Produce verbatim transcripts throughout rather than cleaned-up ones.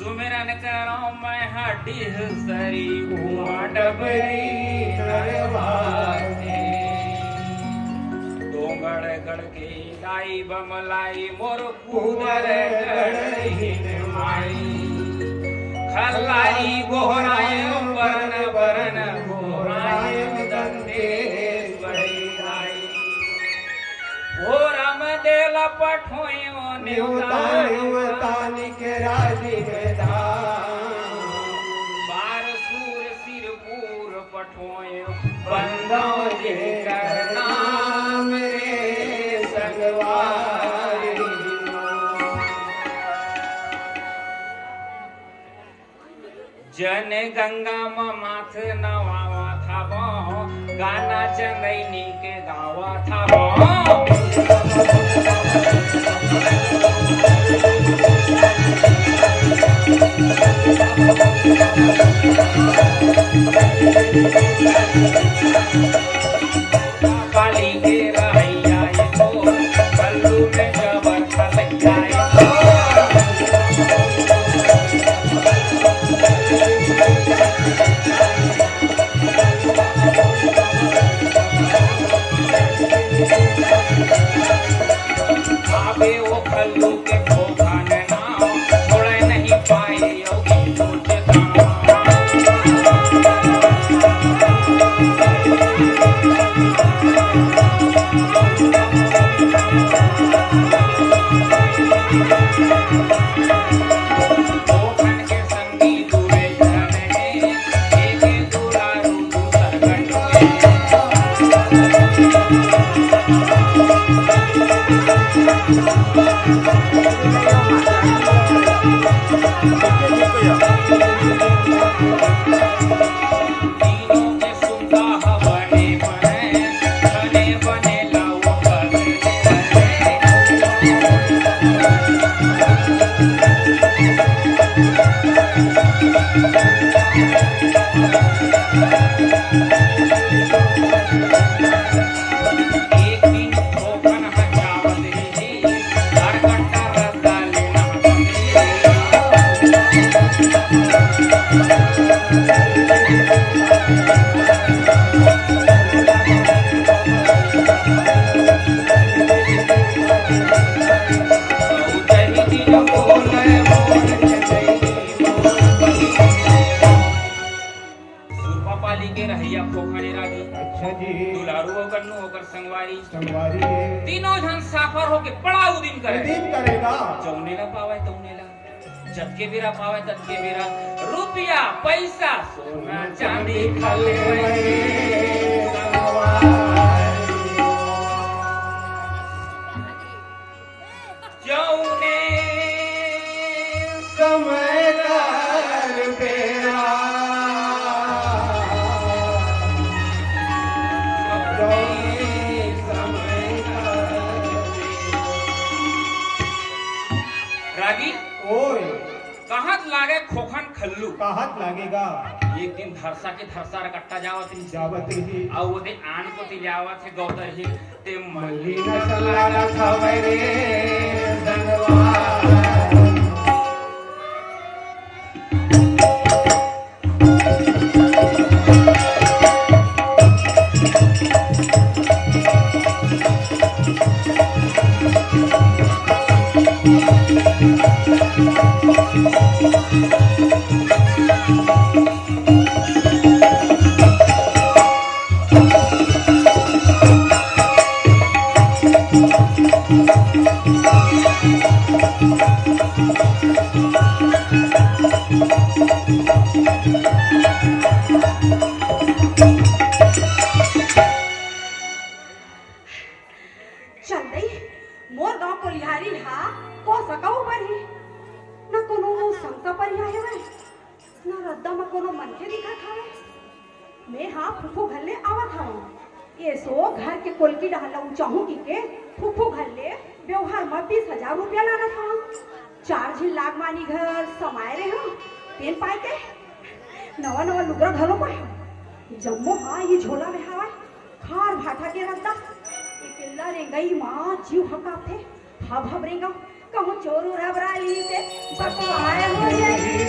सुमिरन करौं मैं हड्डी सरी, कुआं डबरी नरवा के। डोंगरगढ़ के दाई बमलाई मोर कुंवर गढ़हिन माई। खल्लाई गोहरायौं बरन बरन गोहरायौं दंतेश्वरी दाई। ओ राम देला पठोयौं नेवता नेवता निकरा दिहे धाम। बारसूर सिरपुर पठोयौं बंदौं जेकर नाम रे संगवारी। जन गंगा म माथ नवावत हवं, गाना चंदैनी के गावत हवं। काली के रहैया ए तोर, कल्लू में जबर खलैया ए तोर। आबे ओ कल्लू के खोखा ने नाम, छोड़े नहीं पाए। सुरपा पाली के रहैया खोखा ने रागी। अच्छा जी। दुलारू ओकर नु ओकर संगवारी। संगवारी है। तीनों झन साफर होके बड़ा उदिम करे। उदिम करेगा। जौने ला पावे तौने ला। जतके बेरा पावे ततके बेरा रुपया, पैसा, सोना, चांदी खा ले। जौने समय कर बेरा, जौने समय कर बेरा। रागी, ओए। कहत लागे खोखन खल्लू। कहत लागेगा। एक दिन धरसा के धरसा रकट्टा जावत रही। जावत रही। अउ ओदे आन कोती जावत हे गौतरही। ते मल्ली नसल लागत हवय रे संगवा। चंदई, मोर गांव कोलिहारी हा को सकऊ बर ही, न कोनो संस्था परिया हेवय, न रद्दा म कोनो मनखे दिखत हवय। मैं हा फुफू घर ले आवत हवं। एसो घर के कोलकी डहर ल उचाहूं कहिके फुफू घर ले बेवहार म बीस हजार रुपया लानत हवं। चार झिन लागमानी घर समाए रेहेंव, तेन पाय के नवा नवा लुगरा घलो पाय हवं। जम्मो हा ये झोला में हवय। खार भाठा के रद्दा, एकेल्ला रेंगई मा जीव हकाथे। हब हब रेंगव, कहूं चोर उर हबरा ली ते बकवाए हो जाई।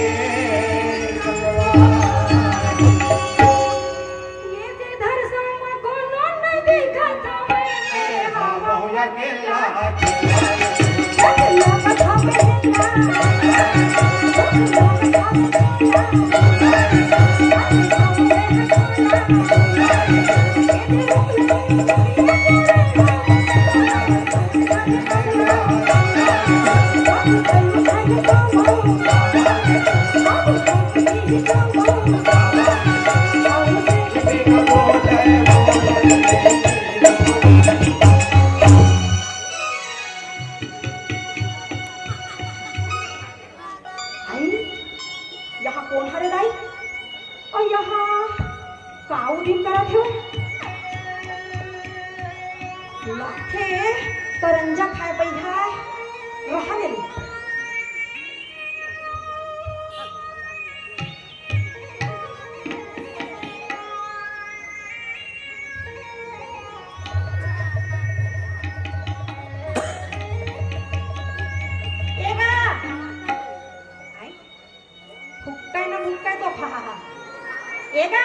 आई, यहाँ कोन हरे दाई? अउ यहाँ का उदिम करत हो? लागथे करंजा खाए बइठा हे, रहा दे। ए बा, आई, हुक्का ना मुक्का तो खा। ए बा,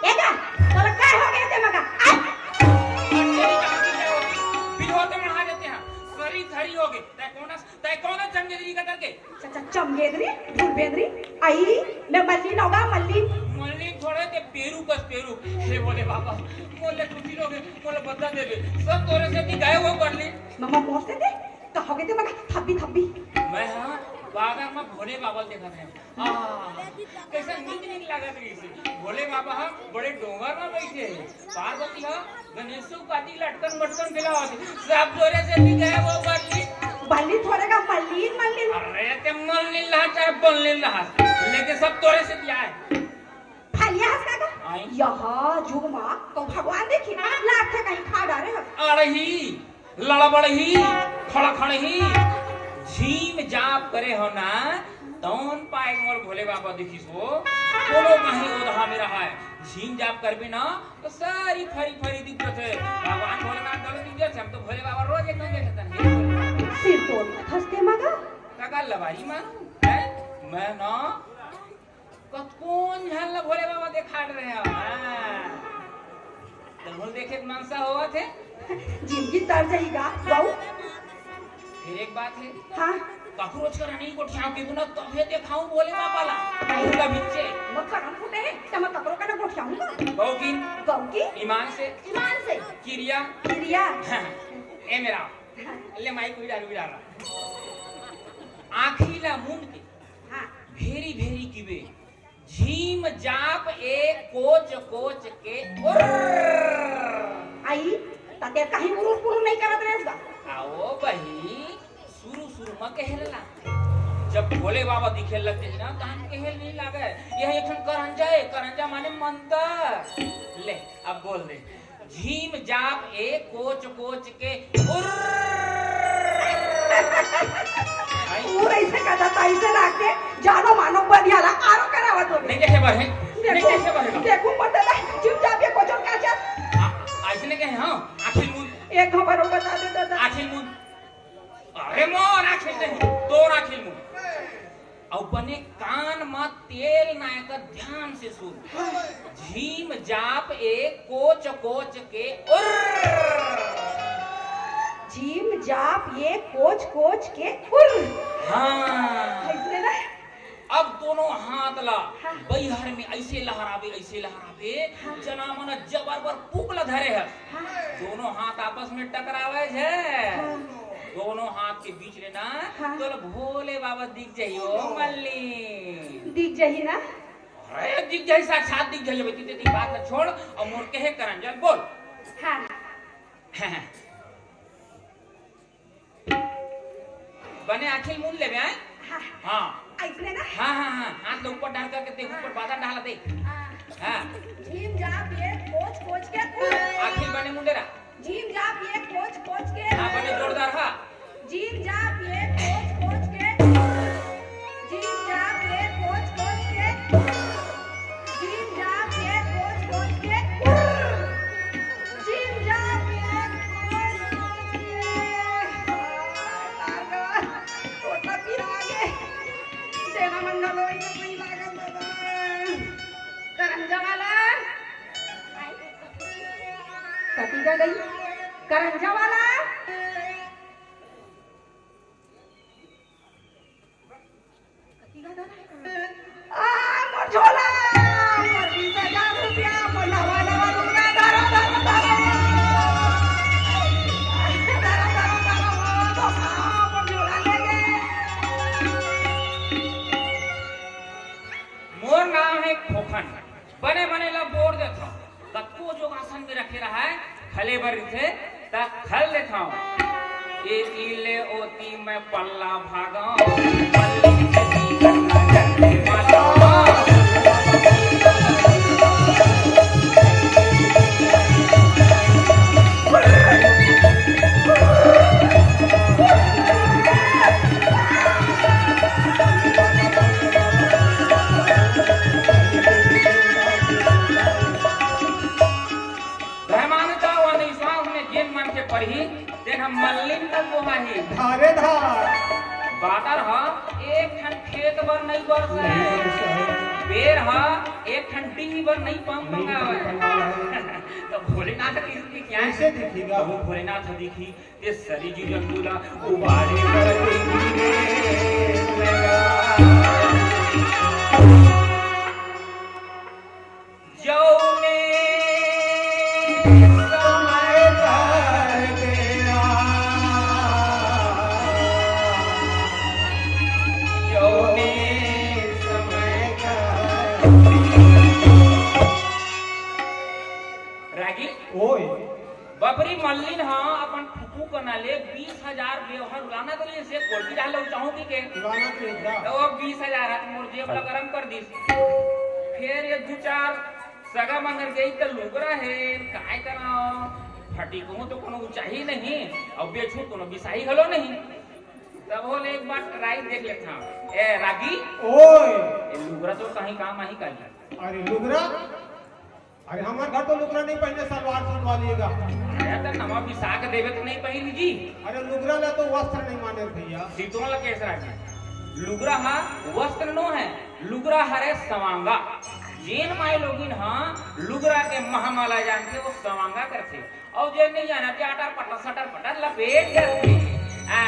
ए बा, तोला काय हो गे ते मगा? आई। फिर होते में आ जाते हैं। सरी धरी हो गई। तै कौन, तै कौन चंगेदरी का करके? च-, च-, चंगेदरी, फुलबेंदरी, आई, मैं मल्ली नौगा, मल्ली। मल्ली थोड़े ते पेरू कस पेरू। हे भोले बाबा, मोले कुछ लोग, मोले बता देबे। सब तोरे से ती गायब हो कर ली। ममा मोर से दे, कहोगे ते मगा थब्बी थब्बी। मैं हाँ, बागर में भोले बाबा देखा था। आह, कैसा नीक नीक लागत रहिस हे। भोले बाबा ह बड़े डोंगर म बइठे हे, पार्वती ह गणेश के पाती लटकन मटकन खेलावत हे। सब तोरे से भी गए वो बल्ली। बल्ली थोड़े का मल्लीन, मल्लीन। अरे ते मल्लीन रहा चाहे बल्लीन रहा, लेकिन सब तोरे से भी आए। फलिया हस का का? आई। यहाँ जुग मा तो भगवान देखी, लाग थे कहीं खा डारे हस। अड़ही। लड़बड़ही, खड़खड़ही, झीम जाप करे हो ना, तौन पाए मोर भोले बाबा दिखिस हो। कोनो कहीं ओदहा में रहा है, झीम जाप करबे ना, तो सारी फरी फरी दिख जाथे। भगवान भोलेनाथ गलत दिख जाथे, हम तो भोले बाबा रोज एक दिन देखे तन। सिर तोड़ हंसते मगा। का कर लबारी मारू, है? मैं ना कतकोन झन ल भोले बाबा देखात रहे हव, हाँ। तहूँ देखे के मनसा होवत हे। जिंदगी तर जाही गा, बहू। फिर एक बात हे। हाँ। ककरोच करा नहीं गोठियाव के गुना तभे देखाऊं भोले बाबा ला। नहीं। उनका बिच्चे। मैं करम फूटे हे, त मैं ककरो करा गोठियाऊंगा। गौ की? गौ की? ईमान से? ईमान से। किरिया? किरिया। हाँ। ए मेरा। हाँ। ले माई कोई डालू डाल रहा। आँखी ला मूंद के हाँ। भेरी भेरी किबे, झीम जाप ए कोच कोच के उर्र। आई, त ते कहीं उरुर पुरुर नहीं करत रहेस गा। आओ बही, शुरू शुरू म कहे ला। जब भोले बाबा दिखे लग जाए ना, तहन कहे नहीं लागे। यह एक ठन करंजा है, करंजा माने मंत्र। ले, अब बोल दे। झीम जाप ए कोच कोच के उर्र। पूरा इसे कदा ताई से लाग के जानो मानो बढ़िया ला आरो करावत हो। नहीं देखे बहे, नहीं देखो, देखे बहे। देखो मत दादा, झीम जाप ए कोच कोच के। आ, ऐसे नहीं कहे, हाँ, आँखी मूंद। एक खबर बता दे दादा। आँखी मूंद। अरे मोर आँखी नहीं, तोर आँखी मूंद। अउ बने कान म तेल नाय कर ध्यान से सुन। झीम जाप ए कोच कोच के उर्र। झीम जाप ए कोच कोच के उर्र। हाँ। ऐसने ना? अब दोनों हाथ ला हाँ। बइहर में ऐसे लहराबे, ऐसे लहराबे, हाँ। जना मन जबर बर पुक ला धरे हस। हाँ। दोनों हाथ आपस में टकरावे हे। हाँ। दोनों हाथ के बीच ले ना, हाँ। तोला भोले बाबा दिख जाही, ओ मल्ली। दिख जाही ना? अरे, दिख जाही, साक्षात दिख जाही। बेटी, तेरी बात ना छोड़, अउ मोर कहे करंजा ल बोल। हाँ। बने आँखी ल मूंद लेबे, हैं? हाँ। हाँ। ऐसने ना? हाँ, हाँ, हाँ। हाथ ल ऊपर डाल करके देख, ऊपर बादल डाला देख। हाँ। हाँ। झीम जाप ए कोच कोच के उर्र। आँखी ल बने मूंदे रहा। झीम जाप ए कोच कोच के। हाँ, बने जोरदार, हाँ। झीम जाप ए कोच कोच के। झीम जाप ए कोच कोच के। झीम जाप ए कोच कोच के। झीम जाप ए कोच कोच के। तारगा, तोता पिरा गे। तेरा मंगल होई के कोई लागल दादा। करंजा वाला। कति का गई? करंजा वाला। आ, मोर झोला, मोर बीस हजार रुपया, मोर नवा, नवा लुगरा, धरो, धरो, धरो। धरो, धरो, धरो, ओ, धोखा, मोर झोला ले गे। मोर नाम हे खोखन। बने बने ला बोर देथव। कतको जोगासन में रखे रहय, खले बर रहिथे, त खल लेथव। एती ले ओती मैं पल्ला भागव, पल्ली खेती करना करते माता। धर्मानुता व निश्वास में जेन मन के परही, तेन ह मल्लिन तक बोहाही। धारे धार। बादर ह एक ठन खेत बर नइ बरसय। नइ बरसय। बेर ह एक ठन डीह बर नइ पम नइ मंगावय। पम मंगावय। त भोलेनाथ दिखही का? कइसे दिखही गा? त भोलेनाथ दिखही, ये सरी जीव जंतु ला उबारे बर दिखही रे लगा। जउने समय कर देना, जउने समय कर। रागी? ओए। बपरी मल्लिन ह अपन फुफू कना ले बीस हजार बेवहार उड़ाना तो ले से कोल्टी डाल लो चाहूं की के। उड़ाना तो एक दा। तो वो बीस हजार हाथ मोर जेब ला गरम कर दिस। फिर ये दू चार सगा मंगर गई त लुगरा हे, काय करा? फटी कहूं तो कोनो ऊंचाई नहीं, अब बेचू कोनो बिसाई घलो नहीं। तब होले एक बार ट्राई देख लेता हूं। ए रागी, ओए। ए लुगरा तो कहीं काम आही काली। अरे लुगरा, अरे, हमर घर तो लुगरा नहीं पहिने, सलवार सूट वाली हे गा। अरे, त नवा बिसा के देबे त नहीं पहिरी जी। अरे, लुगरा ला तो वस्त्र नहीं माने भैया। सीतोन ला कइसे राखी? लुगरा हा वस्त्र नो है, लुगरा हरे सवांगा। जेन माई लोगिन हा लुगरा के महामाला जानथे, वो सवांगा करथे। अउ जेन नहीं जाना, ते आटर पटर सटर पटर लपेट करथे। आ,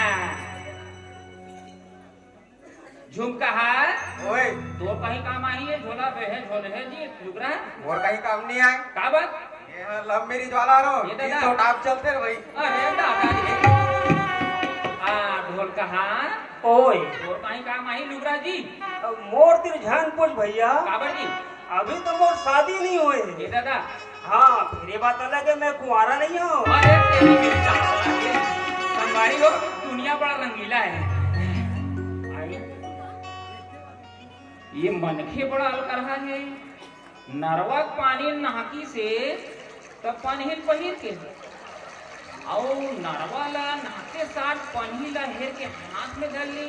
झुमका हार। ओए। तोर कहीं काम आही ये झोला बे हे, झोले हे जी, लुगरा। मोर कहीं काम नहीं आय। का बात? ये हा लव मैरिज वाला रो, ये दादा। तीन सौ टाप चलते रे भाई। अरे दादा रे। आ, ढोलका हार। ओए। तोर कहीं काम आही लुगरा जी। अब मोर तिर झन पूछ भैया। काबर जी? अभी तो मोर शादी नहीं होए हे। ये दादा, हाँ, फिर ये बात अलग है, मैं कुंवारा नहीं हूँ। अरे, तेरी मेरी चाल है। संगवारी हो, दुनिया बड़ा रंगीला है। आई, ये मनखे बड़ा अलकरहा है। नरवा के पानी नहाकिस हे, त पनहिल पहिर के। अउ नरवा ला नहाते साथ पनहिल ला हेर के हाथ में धर ली।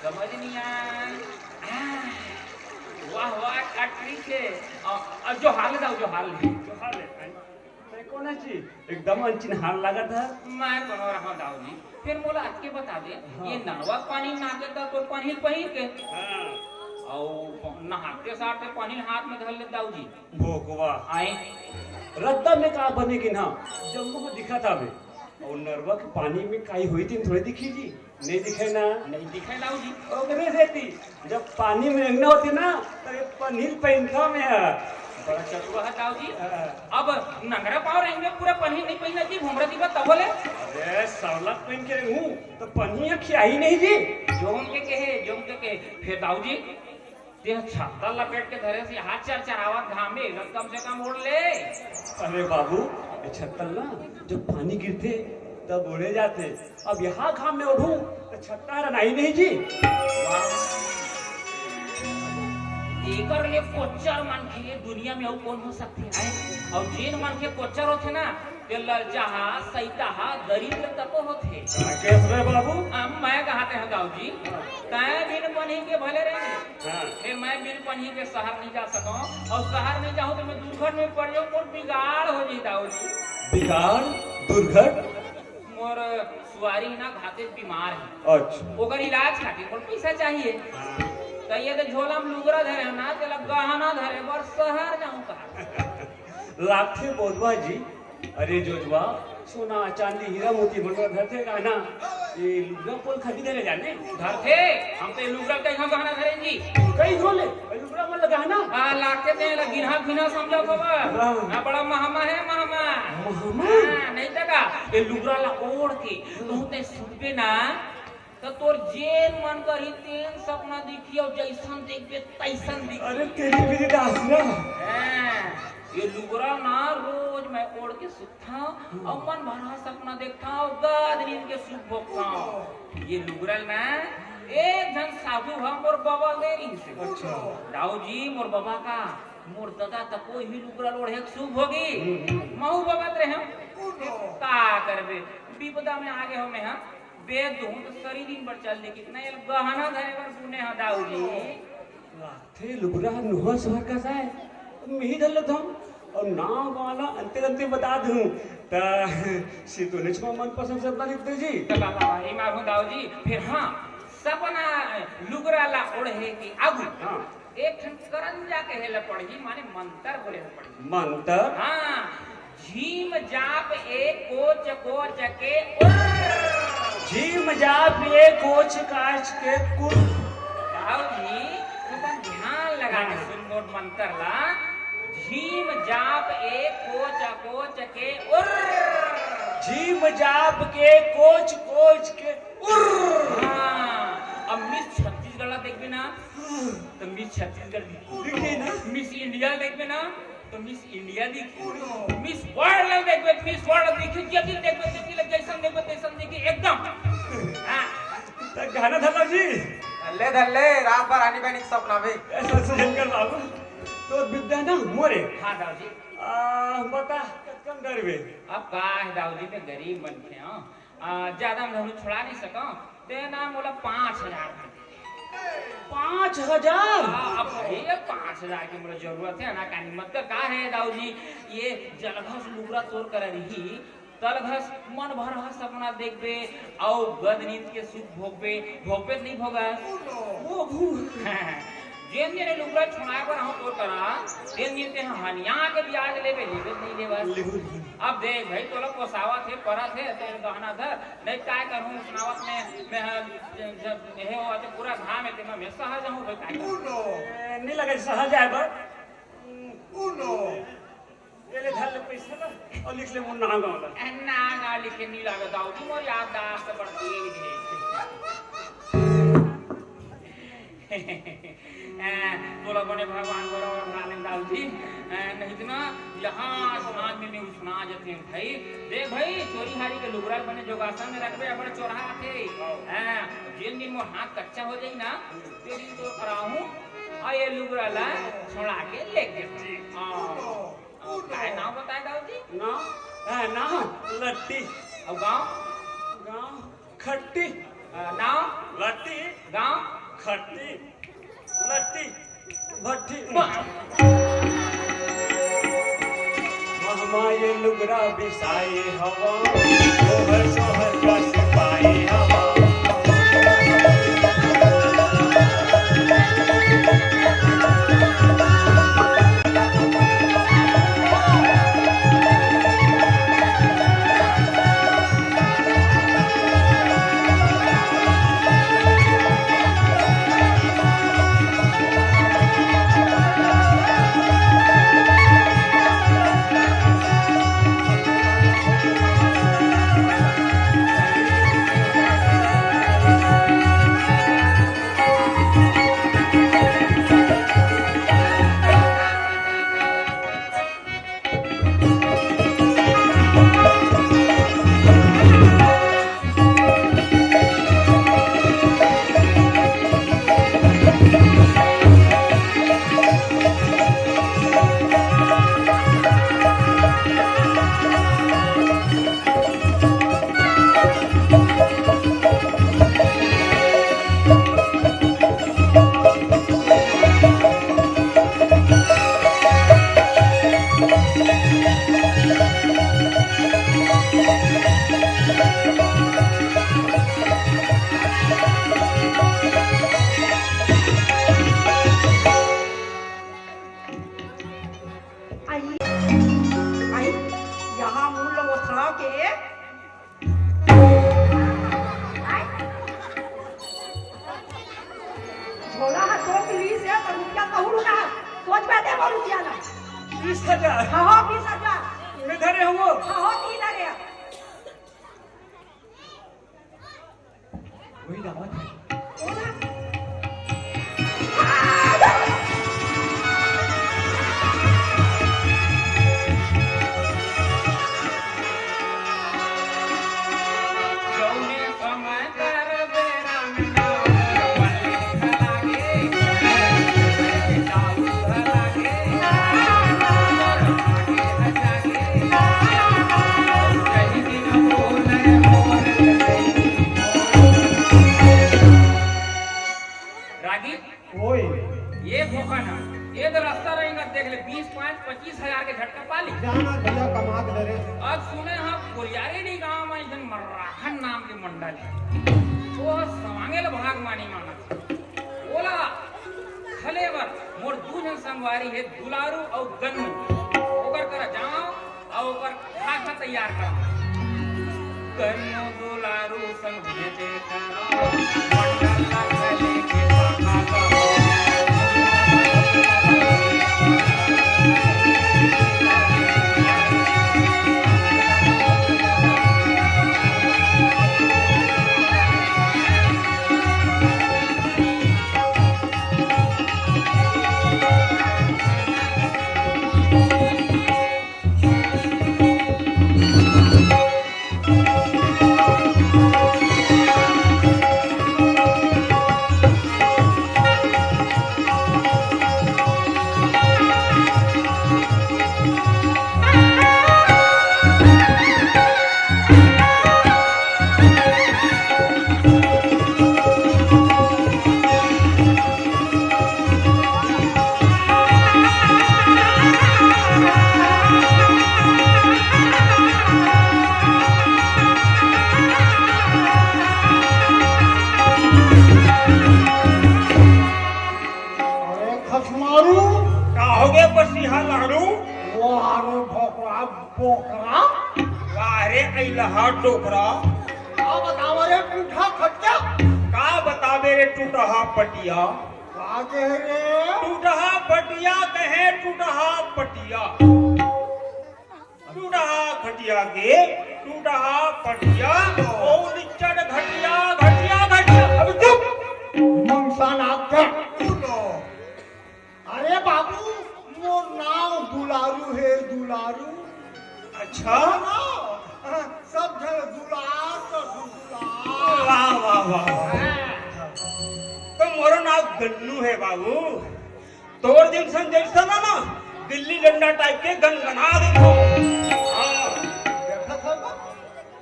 समझ नहीं आय। आह, वाह, वाह, का ट्रिक हे। अ, अ, जोहार ले दाऊ, जोहार ले। जोहार ले, भाई। तैं कोन हस जी? एकदम अनचिन्हार लागत हस। मैं कोनो रहूं दाऊ जी। फिर मोला अतके बता दे, हाँ। ये नलवा के पानी नहाके त तोर पनहिल पहिर के। हाँ। अउ प-, नहाते साथ पनहिल हाथ में धर ले दाऊ जी। भोकवा। आए। रद्दा में का बने गिन हा, जम्मो ह दिखत हावे। अउ नरवा के पानी में काई होही तेन थोड़े दिखही जी। नहीं दिखे ना? नहीं दिखे दाऊ जी। ओकरे सेती, जब पानी में रेंगना होथे ना, तब ये पनहिल पहिनथंव मैं ह। बड़ा चतुर हस दाऊ जी। हाँ। अब नंगरा पाँव रेंगबे, पूरा पनहिल नहीं पहिनत जी, भोमरा दिखबे तभो ले। अरे, सवलत पहिन के रेंगहूं, त पनहिल ह खियाही नहीं जी। जोन के कहे, जोन के कहे, फिर दाऊ जी, तें छत्ता लपेट के धरे हस, हाथ चरचरावत घाम में, कम से कम ओढ़ ले। अरे बाबू, ये छत्ता ना जब पानी गिरथे तब ओढ़े जाथे, अब यहाँ घाम में ओढ़ूं त छत्ता रनाही नहीं जी। वाह। एकर ले कोच्चर मनखे दुनिया में अउ कोन हो सकथे, हैं? अउ जेन मनखे कोच्चर होथे ना, ते ललचाहा, सइताहा, दरिद्र तको होथे। राकेश रे बाबू। अब मैं कहां ते हंव दाऊ जी, तैं बिन पनहिल के भले रह। हाँ। ए, मैं बिन पनहिल के शहर नहीं जा सकंव, अउ शहर नहीं जाहूं त मैं दुर्घट में पड़ जाहूं, मोर बिगाड़ हो जाही दाऊ जी। बिगाड़? दुर्घट? मोर सुवारी ना घातेच बीमार हे। अच्छा। ओकर इलाज खातिर मोर पइसा चाहिए। हाँ। त ये तो झोला में लुगरा धरे हंव ना, तेला गहना धरे बर शहर जाहूं कहा। लागथे बोधवा जी, अरे जोजवा, सोना, चांदी, हीरा, मोती मन ला धरथे का ना? ये लुगरा पोल खरीदे ले जाने। धरथे, हम तो ये लुगरा कहीं गहना धरेन जी। कहीं झोले, ये लुगरा मन ल गहना? आ, लागथे ते ला गिनहा फिनहा समझत हवा। हाँ। हाँ, बड़ा महमा हे, महमा। महमा? हाँ, नहीं त का, ये लुगरा ला ओढ़ के, तहूँ ते सुतबे ना, त तोर जेन मन करही तेन सपना दिखही, अउ जइसन देखबे तइसन दिखही। अरे तेरी मेरी दास ना। हाँ, ये लुगरा ना रोज मैं ओढ़ के सुत हंव, अउ मन भर ह सपना देखथंव, गद नींद के सुख भोगथंव। ये लुगरा ल ना एक झन साधु ह मोर बबा ल दे रिहिस हे। अच्छा। दाऊ जी, मोर बबा का, मोर ददा तको ही लुगरा ल ओढ़े के सुख होगी। हम्म, हम्म। महू बबा त रहे हंव। का करबे, बिपदा में आगे हंव मैं ह। बेच दूं त सरी दिन बर चल दे, कितना ये गहना धरे बर बुने ह दाऊ जी। वाह। थे लुगरा ह नुहा सुहार कस आय, मिही धर लेथंव, अउ नाव गाँव ला अंते अंते बता दूं, त सितोनेच म मनपसंद सपना दिखथे जी। त बाबा, एमा हूँ दाऊ जी, फेर हाँ, सपना लुगरा ला ओढ़े के आगू हाँ। एक ठन करंजा कहे ला पड़ही, माने मंतर बोले ला पड़ही। मंतर? हाँ, झीम जाप ए कोच कोच के उर्र। झीम जाप ए कोच काच के कुर्र। दाऊ जी, तू अपन ध्यान लगा के हाँ। सुन मोर मंतर ला। झीम जाप ए कोच कोच के उर्र। झीम जाप के कोच कोच के उर्र। हाँ, अब मिस छत्तीसगढ़ ला देखबे ना, हाँ। त मिस छत्तीसगढ़ दिखही। दिखही ना? मिस इंडिया देखबे ना, त मिस इंडिया दिखही। उर्र। मिस वर्ल्ड ला देखबे, मिस वर्ल्ड दिखही, जतिन देखबे, जतिन ला जइसन देखबे, तइसन दिखही, एकदम। हाँ। त गाना धर लो जी। धर ले, धर ले, रात भर आनी बहनी के सपना भी। ऐसा से झंकर बाबू, तोर बिद्या ना मोरे। हाँ, दाऊ जी। आ, बता, कतकन डरबे? अब का हे, दाऊ जी, मैं गरीब मनखे हंव। आ, ज्यादा में धनु छोड़ा नहीं सकंव। ते ना मोला पाँच हजार दे। पाँच हजार? हाँ, अब भई, ये पाँच हजार के मोला जरूरत हे, आनाकानी मत कर। का हे, दाऊ जी, ये जलघस लुगरा तोर करा रही, तलघस मन भर ह सपना देखबे, अउ गद नींद के सुख भोगबे, भोगबे त नहीं भोगस? भोगू। जेन दिन ये लुगरा छोड़ाए बर आहूँ तोर करा, तेन दिन ते ह हनिया के बियाज लेबे, लेबे त नहीं लेबस? लेबे नहीं। अब देख भई, तोला पोसावत हे, परत हे, ते गहना धर, नहीं त काय करहूँ, उसनावत में, मैं ह, जब हे हो, तो पूरा घाम हे, ते मैं, मैं सहा जाहूँ भई, काय करहूँ? ए, नहीं लगे सहा जाए बर। उनो। ये ले धर ले पैसा ला अउ लिख ले मोर नाव गाँव ला। ए, नाव गाँव लिखे नहीं लागे दाऊ जी, मोर याददाश्त बड़ तेज हे। ए, तोला बने भगवान बड़ा बड़ा बना ले दाऊ जी। ए, नहीं तो ना यहाँ आसमान में मैं उसना जाते हैं भाई। देख भाई, चोरी हारी के लुगरा बने जोगासन में रखबे, बड़े चोरहा आथे। हाँ। ए, जिन दिन मोर हाथ कच्चा हो जाई ना, ते दिन तो कराहूँ, अउ ये लुगरा ला छोड़ा के लेग देहूँ। हाँ। काय नाव बताए दाऊ जी? नाव? हाँ, नाव लट्टी। अउ गाँव? गाँव खट्टी। आ, नाव? लट्टी। गाँव? खट्टी। लट्टी। भट्टी। वाह। महमा ये लुगरा बिसाए हवा, सोहर सोहर का सिपाही हवा। बोला है, सोच लीस हे, तो रुपया कहूँ ना है। सोच में दे वो रुपया ना। बीस हजार। हाँ, हाँ, बीस हजार। मैं धरे हूँ वो। हाँ, हाँ, तीन हजार। वही दावत है। रागी, ओए। ये धोखा ना, ये तो रास्ता रहेगा, देख ले, बीस, पाँच, पच्चीस हजार के झटका पा ली। जाना भैया, कमा के डरे से। अब सुने हाँ, कोरियारी नी गाँव में एक जन मर्राखन नाम के मंडल है, वो सवांगे ले भाग मानी माना। ओला खले बर मोर दू झन संगवारी हे, दुलारू अउ गन्नू। ओकर करा जाओ अउ ओकर खाखा तैयार कर। गन्नू दुलारू संग भेजे करो, मंडल ला खले के खाखा करो। अरे खसमारू, का हो गया बसिहा लाड़ू? वाह रे भोकरा बोकरा। वाह रे अइलहा डोकरा। का बतावा रे टूटा खटिया? का बताबे रे टूटहा पटिया? का कहे रे? टूटहा पटिया कहे, टूटहा पटिया। टूटहा खटिया के, टूटहा पटिया, ओ निच्चट घटिया, घटिया, घटिया। अब चुप! मंगसान आपका। सुनो। अरे बाबू, मोर नाम दुलारू हे, दुलारू। अच्छा? हाँ, सब झन दुलार कर दुलार। वाह, वाह, वाह, वाह। हाँ। तो मोरो नाम गन्नू हे बाबू। तोर जइसन, जइसन ना, ना, गिल्ली डंडा टाइप के गनगना देथो। हाँ। देखत हस ना,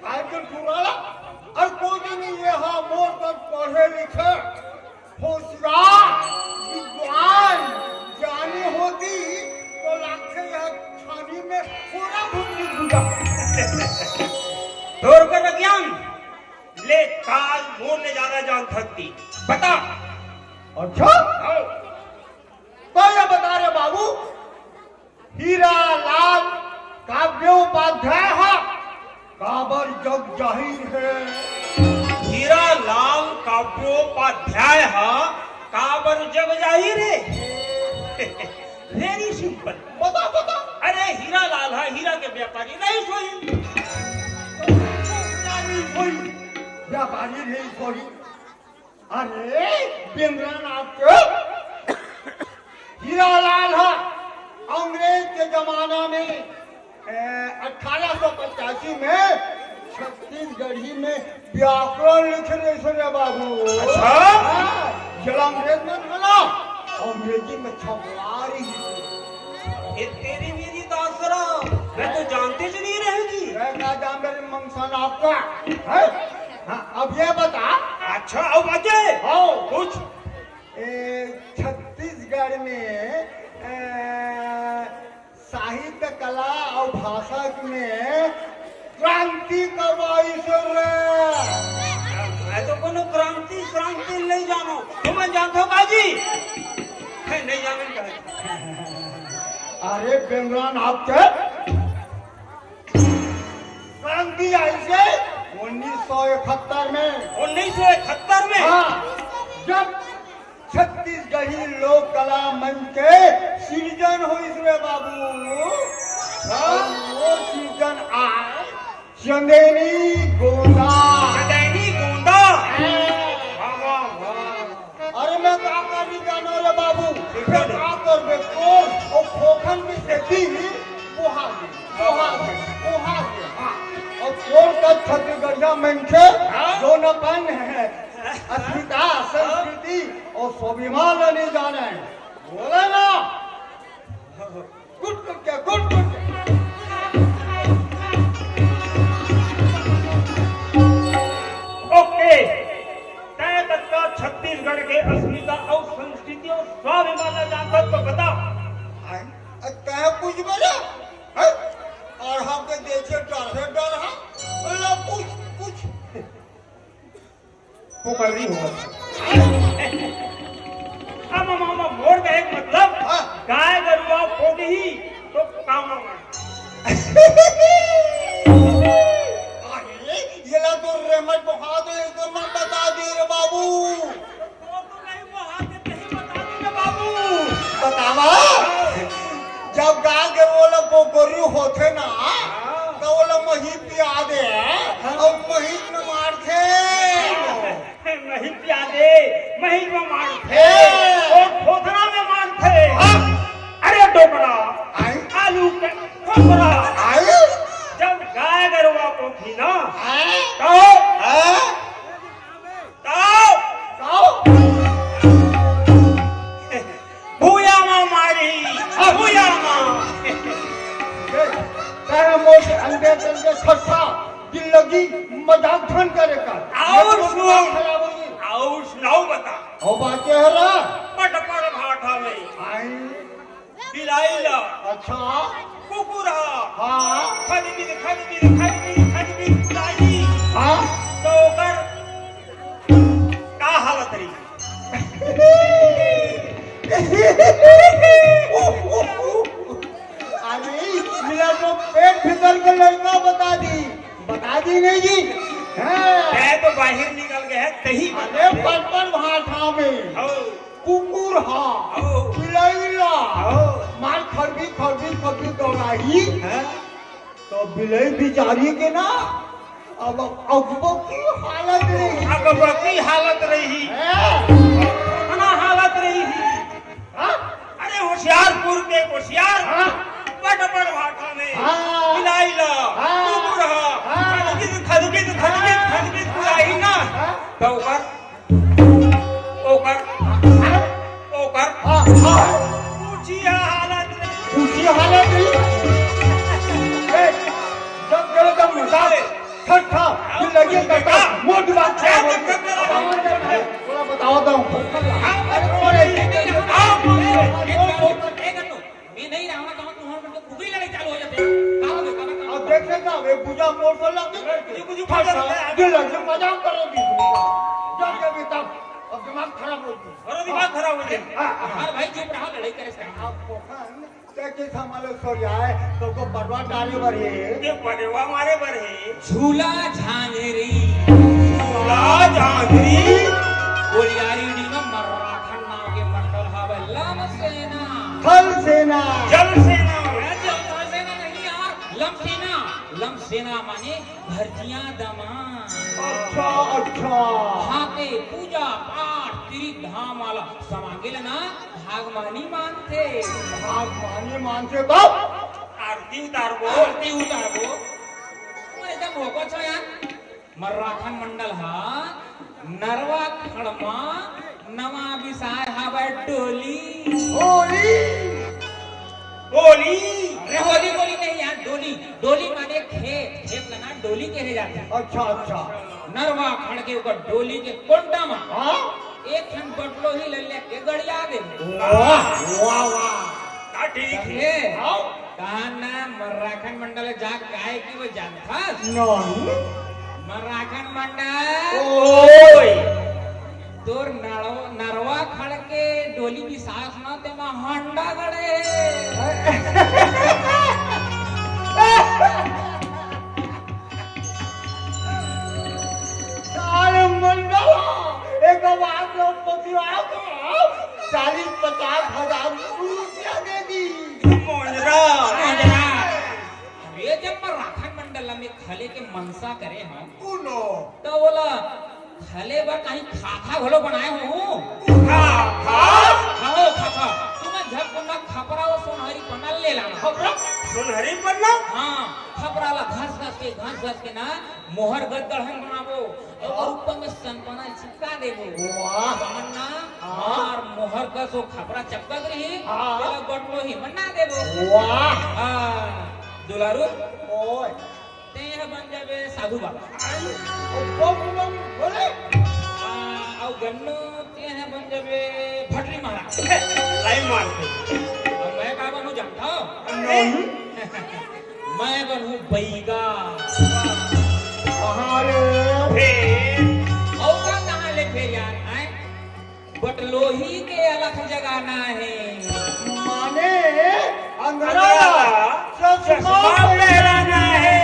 काय के टुराला? अरे कोई नहीं, ये हा मोर कर पढ़े लिखे, होशियार, विद्वान, ज्ञानी होती, तो लागथे यह छानी में पूरा भुंडी भुजा। तोर कर ज्ञान, ले काल मोर ले ज्यादा जान सकती। बता। अच्छा? हाँ। तो ये बता रे बाबू, हीरालाल काव्योपाध्याय हा काबर जग जाहिर हे? हीरालाल काव्योपाध्याय हा काबर जग जाहिर हे? Very simple। बता, बता। अरे हीरालाल हा हीरा के व्यापारी रहिस होही। तो व्यापारी रहिस होही, व्यापारी रहिस होही। अरे, बेंद्रनाथ के हीरालाल हा अंग्रेज के जमाना में, ए, अठारह सौ पचासी में छत्तीसगढ़ी में व्याकरण लिखे रहिस रे बाबू। अच्छा? हाँ, जेला अंग्रेज मन हा ना अंग्रेजी में छपवा रहिस। ये तेरी मेरी दासरा, मैं तो जानते ज नहीं रहेगी। मैं का जान मेरे मंगसान आपका, हैं? हाँ, अब ये बता। अच्छा, अब बचे? हाँ। कुछ? ए, छत्तीसगढ़ में, ए, साहित्य, कला अउ भाषा में क्रांति कब आइस रे? मैं तो कोनो क्रांति, क्रांति नहीं जानो। तुमन जानथो का जी? है, नहीं जानो कहे। अरे बेंद्रनाथ के क्रांति आइस हे उन्नीस सौ इकहत्तर में। उन्नीस सौ इकहत्तर में? हाँ, जब छत्तीस के सिरजन होइस रे बाबू। हाँ, वो सिरजन आय चंदैनी गोंदा। चंदैनी गोंदा। हाँ। वाह, वाह, वाह। अरे मैं का करही जानो रे बाबू, ठीक है। मैं का करबे तोर अउ खोखन के सेती बोहा गे, बोहा गे, बोहा गे। हाँ। अउ तोर कस छत्तीसगढ़िया मनखे हाँ। जोन अपन अस्मिता, संस्कृति अउ स्वाभिमान ल नइ जानय। बोले ना। गुट गुट के, गुट गुट के। ओके, तैं कतका छत्तीसगढ़ के अस्मिता अउ संस्कृति अउ स्वाभिमान ल जानथस तो बता। हैं? तैं पूछ बोले? हैं? अरहा के देखे डर हे, डर हे। ला पूछ, पूछ। पोकरी होवत। अब मामा मोर कहे के मतलब, हाँ। गाय गरुवा पोगही तो काम आवे। अरे, येला तो रेमट बोहा तो एकदम बता दे रे बाबू। वो तो नहीं बोहा के नहीं बता दे रे बाबू। बतावा? जब गाय गरुवा ला पोकरी होथे ना, हाँ। तो ओला मही पिया दे, हाँ। अउ मही न मारथे। मही पिया दे, मही में मारथे, हे। अउ फोथरा में मारथे। हाँ। अरे डोकरा, आई। आलू के खोपरा। आई। जब गाय गरुवा पोगही ना, आई। तो, हाँ। तो, तो। भूया मा मारी, भूया मा। तेरा मोट अंडे तंडे खट्टा, दिल लगी मजाक ठन करे का। अउ ये तो सुन। दिमाग खराब होई। अउ सुनाओ बता। अउ बात के हरा? पटपर भाठा में। आई। बिलाई ला। अच्छा। कुकुर हा। हाँ। खदबिद, खदबिद, खदबिद, खदबिद कुदाही। हाँ। तो ओकर का हालत रही? अरे, मिला तो पेट भीतर के लड़का बता दी, बता दी नहीं जी। हाँ। मैं तो बाहर निकल गए हैं, तही अरे, पटपर भाठा में। हो। कुकुर हा, हो। बिलई ला, हो। मार खरबी, खरबी, खरबी दौड़ाही। हाँ। तो बिलई बिचारी के ना, अब अगबकी हालत रही। अगबकी हालत रही। हाँ। अतना हालत रही। हाँ? अरे होशियारपुर के होशियार, हाँ। पटपर भाठा में, हाँ। बिलाई ला, हाँ। कुकुर हा, हाँ। खदबिद, खदबिद, खदबिद, खदबिद कुदाही ना। हाँ। तो ओकर ओकर, ओकर, हाँ, हाँ। पूछी हालत नहीं। पूछी हालत नहीं। ए, जब गए तब मजाक, ठट्ठा, फिर लगे करता, मोट बात क्या है? थोड़ा बताओ तो। मैं नहीं रहना चाहूँ, तुम्हारे मन में खुगरी लड़ाई चालू हो जाते हैं। का हो गया? का, का, अब देख लेता, वे बुझा मोर से लग गई। ये बुझी फंस गया। ये लग गई, मजाक कर रही थी। जब, जब ये तब, अब दिमाग खराब हो गया। अरे दिमाग खराब हो गया। हाँ, हाँ। अरे भाई चुप रहो, लड़ाई करे से। आप को खान, क्या के सामान सोरिया है, तो को बटवा डाले बर है। ये बटवा मारे बर है। झूला झांझरी। झूला झांझरी। ओलियारी डी में मर्राखन नाम के मंडल हवे, लम सेना। थल सेना। जल सेना। अरे, जल, थल सेना नहीं यार, लम सेना। लम सेना माने भरतिया दमा। अच्छा, अच्छा। हाथे पूजा पाठ, तीर्थ धाम वाला समांगे लेना। भागमानी मानथे। भागमानी मानथे तब? आरती उतारबो। आरती उतारबो। मैं एकदम भोको छो यार। मर्राखन मंडल हा नरवा खड़मा नवा बिसाय हावय डोली। होली। होली। अरे होली बोली नहीं यार, डोली। डोली माने खेत, खेत ला ना डोली कहे जाथे। अच्छा, अच्छा। नरवा खड़ के ओकर डोली के कोंटा मा हाँ? एक ठन बटलोही ल लेके गड़िया दे। वाह, वाह, वाह। का ठीक हे? हाँ। कहा ना मर्राखन मंडल जाके गाय की वो जानथस? नहीं। मर्राखन मंडल। ओए। तोर नड़ो-, नरवा खड़ के डोली बिसास ना तेमा हंडा गड़े। सारे मंडल, एक बात लो पतिवा को, चालीस पचास हजार मनसा करे हंव। उनो। त ओला खले बर कहीं खाखा घलो बनाए हंव। खाखा? हाँ, खाखा। तुमन झटकुन ना खपरा अउ सोनहरी पन्ना ले लाना। खपरा? सोनहरी पन्ना? हाँ, खपरा ला घस घस के, घस घस के ना मोहर गद्दड़हन बनाबो अउ ऊपर में सनपना चिपका देबो। वाह। हमन ना हाँ। हमार मोहर कस ओ खपरा चपकत रही, हाँ। तेला बटलोही बना देबो। वाह। हाँ, दुलारू। ओए। तें ह बन जाबे साधु बाबा। आई, ओ बम बम बोले। आ, अउ गन्नू, तें ह बन जाबे भटरी महाराज। लाई मार दे। अउ मैं का बनहूँ जानथव? नहीं। मैं बनहूँ बइगा। कहाँ ले? फेर? अउ का कहाँ ले फेर यार, आय? बटलोही के अलख जगाना हे। माने अंधरा अंधरा ला चश्मा चश्मा पहराना हे।